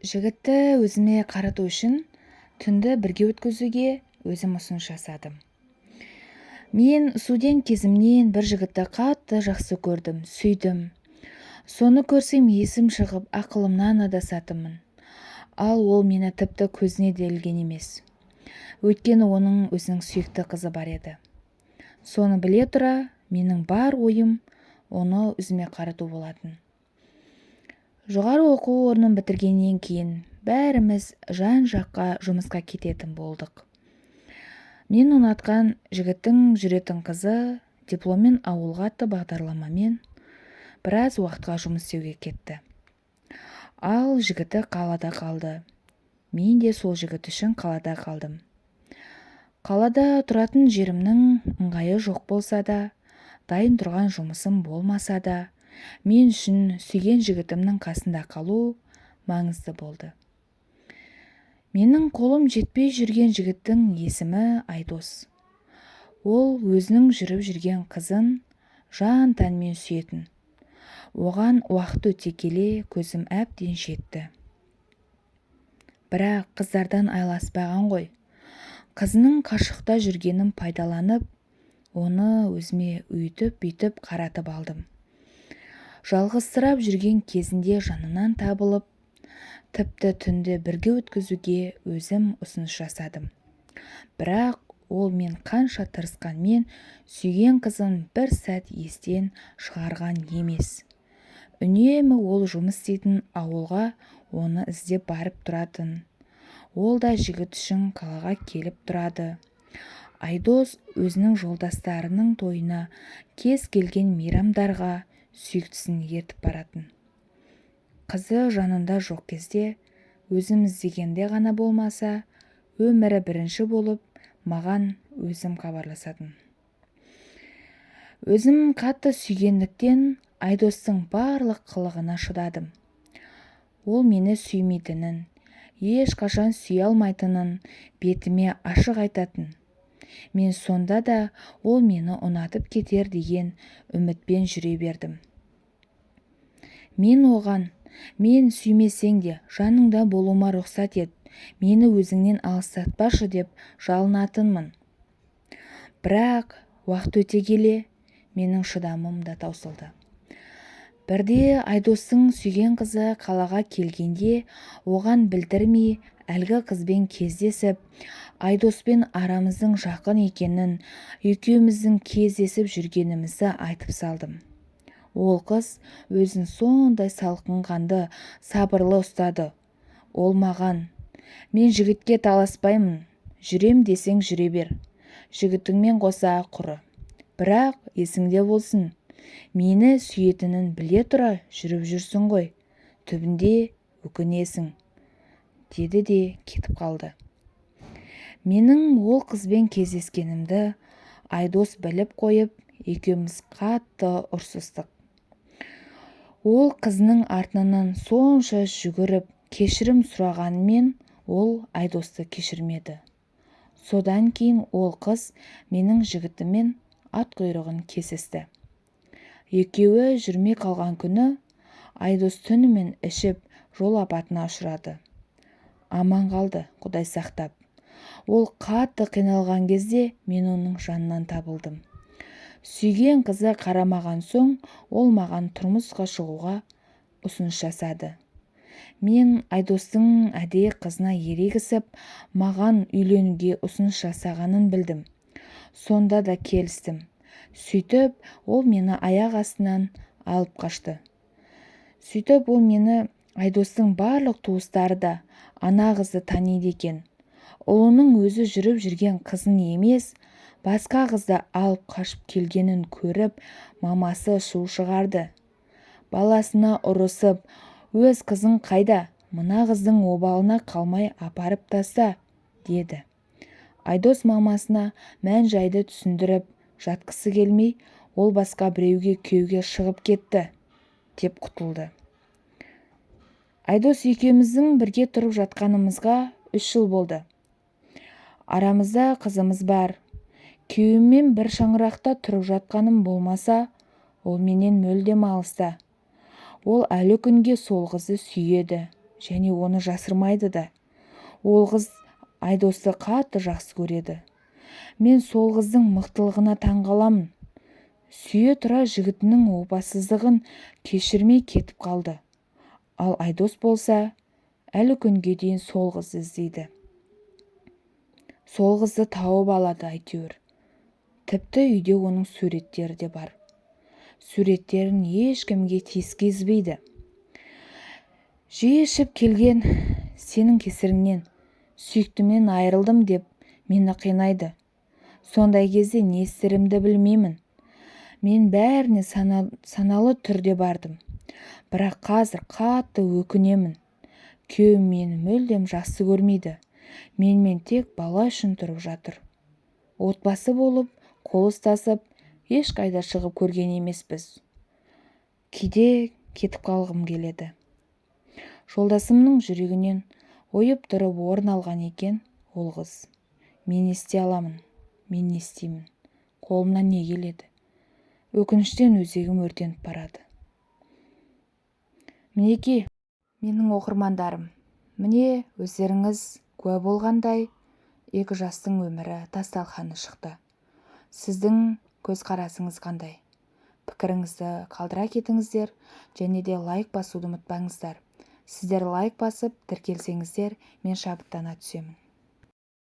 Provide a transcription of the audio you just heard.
Жігітті өзіме қарату үшін түнді бірге өткізуге өзім ұсыныс жасадым. Мен студент кезімнен бір жігітті қатты жақсы көрдім, сүйдім. Соны көрсем есім шығып, ақылымнан адасатынмын. Ал ол мені тіпті көзіне де ілген емес. Өйткені оның өзінің сүйікті қызы бар еді. Соны біле тұра, менің бар ойым оны өзіме қарату болатын. Жоғары оқу орнын бітіргеннен кейін бәріміз жан-жаққа жұмысқа кететін болдық. Мен ұнатқан жігіттің жүретін қызы дипломмен ауылға атты бағдарламамен біраз уақытқа жұмыс істеуге кетті. Ал жігіті қалада қалды. Мен де сол жігіт үшін қалада қалдым. Қалада тұратын жерімнің ыңғайы жоқ болса да, дайын тұрған жұмысым болмаса да, мен үшін сүйген жігітімнің қасында қалу маңызды болды. Менің қолым жетпей жүрген жігіттің есімі Айдос. Ол өзінің жүріп жүрген қызын жан-тәнімен сүйетін. Оған уақыт өте келе көзім әбден жетті. Бірақ қыздардан айласпаған ғой. Қызының қашықта жүргенін пайдаланып, оны өзіме үйтіп-бүйтіп қаратып алдым. Жалғызсырап жүрген кезінде жанынан табылып, тіпті түнді бірге өткізуге өзім ұсыныс жасадым. Бірақ ол мен қанша тырысқанмен сүйген қызын бір сәт естен шығарған емес. Үнемі ол жұмыс істейтін ауылға оны іздеп барып тұратын. Ол да жігіт үшін қалаға келіп тұрады. Айдос өзінің жолдастарының тойына, кез келген мейрамдарға сүйіктісін ертіп баратын. Қызы жанында жоқ кезде, өзім іздегенде ғана болмаса, өмірі бірінші болып маған өзім хабарласатын. Өзім қатты сүйгендіктен Айдостың барлық қылығына шыдадым. Ол мені сүймейтінін, ешқашан сүйе алмайтынын бетіме ашық айтатын. Мен сонда да ол мені ұнатып кетер деген үмітпен жүре бердім. Мен оған, мен сүймесең де жаныңда болуыма рұқсат ет, мені өзіңнен алыстатпашы деп жалынатынмын. Бірақ уақыт өте келе менің шыдамым да таусылды. Бірде Айдостың сүйген қызы қалаға келгенде оған білдірмей әлгі қызбен кездесіп, Айдоспен арамыздың жақын екенін, екеуміздің кездесіп жүргенімізді айтып салдым. Ол қыз өзін сондай салқынқанды, сабырлы ұстады. Ол маған, мен жігітке таласпаймын, жүрем десең жүре бер, жігітіңмен қоса құры. Бірақ есіңде болсын, мені сүйетінін біле тұра жүріп жүрсің ғой, түбінде өкінесің, деді де кетіп қалды. Менің ол қызбен кездескенімді Айдос біліп қойып, екеуміз қатты ұрсыстық. Ол қызының артынан сонша жүгіріп, кешірім сұрағанымен ол Айдосты кешірмеді. Содан кейін ол қыз менің жігітіммен ат құйрығын кесісті. Екеуі жүрмей қалған күні Айдос түнімен ішіп жол апатына ұшырады. Аман қалды, Құдай сақтап. Ол қатты қиналған кезде мен оның жанынан табылдым. Сүйген қызы қарамаған соң ол маған тұрмысқа шығуға ұсыныс жасады. Мен Айдостың әдейі қызына ерегісіп, маған үйленуге ұсыныс жасағанын білдім. Сонда да келістім. Сөйтіп, ол мені аяқ астынан алып қашты. Сөйтіп, ол мені Айдостың барлық туыстары да ана қызды таниды екен. Ұлының өзі жүріп жүрген қызын емес, басқа қызды алып қашып келгенін көріп, мамасы шу шығарды. Баласына ұрысып, өз қызың қайда, мына қыздың обалына қалмай апарып таста, деді. Айдос мамасына мән-жайды түсіндіріп, жатқысы келмей, ол басқа біреуге күйеуге шығып кетті, деп құтылды. Айдос екеуміздің бірге тұрып жатқанымызға 3 жыл болды. Арамызда қызымыз бар. Күйеуіммен бір шаңырақта тұрып жатқаным болмаса, ол менен мүлдем алыста. Ол әлі күнге сол қызды сүйеді. Және оны жасырмайды да. Ол қыз Айдосты қатты жақсы көреді. Мен сол қыздың мықтылығына таңғаламын. Сүйе тұра жігітінің опасыздығын кешірмей кетіп қалды. Ал Айдос болса, әлі күнге дейін сол қызды іздейді. Сол қызды тауып алады әйтеуір. Тіпті үйде оның суреттері де бар. Суреттерін ешкімге тиіскізбейді. Жиі ішіп келген, сенің кесіріңнен сүйіктімнен айырылдым деп мені қинайды. Сондай кезде не істерімді білмеймін. Мен бәріне саналы түрде бардым. Бірақ қазір қатты өкінемін. Күйеуім мені мүлдем жақсы көрмейді. Менімен тек бала үшін тұрып жатыр. Отбасы болып, қол ұстасып, ешқайда шығып көрген емеспіз. Кейде кетіп қалғым келеді. Жолдасымның жүрегінен ойып тұрып орын алған екен ол қыз. Мен не істей аламын? Мен не істеймін? Қолымнан не келеді? Өкініштен өзегім өртеніп барады. Мінекей, менің оқырмандарым, міне өздеріңіз куә болғандай, екі жастың өмірі тас-талқаны шықты. Сіздің көзқарасыңыз қандай? Пікіріңізді қалдыра кетіңіздер және де лайк басуды ұмытпаңыздар. Сіздер лайк басып, тіркелсеңіздер, мен шабыттана түсемін.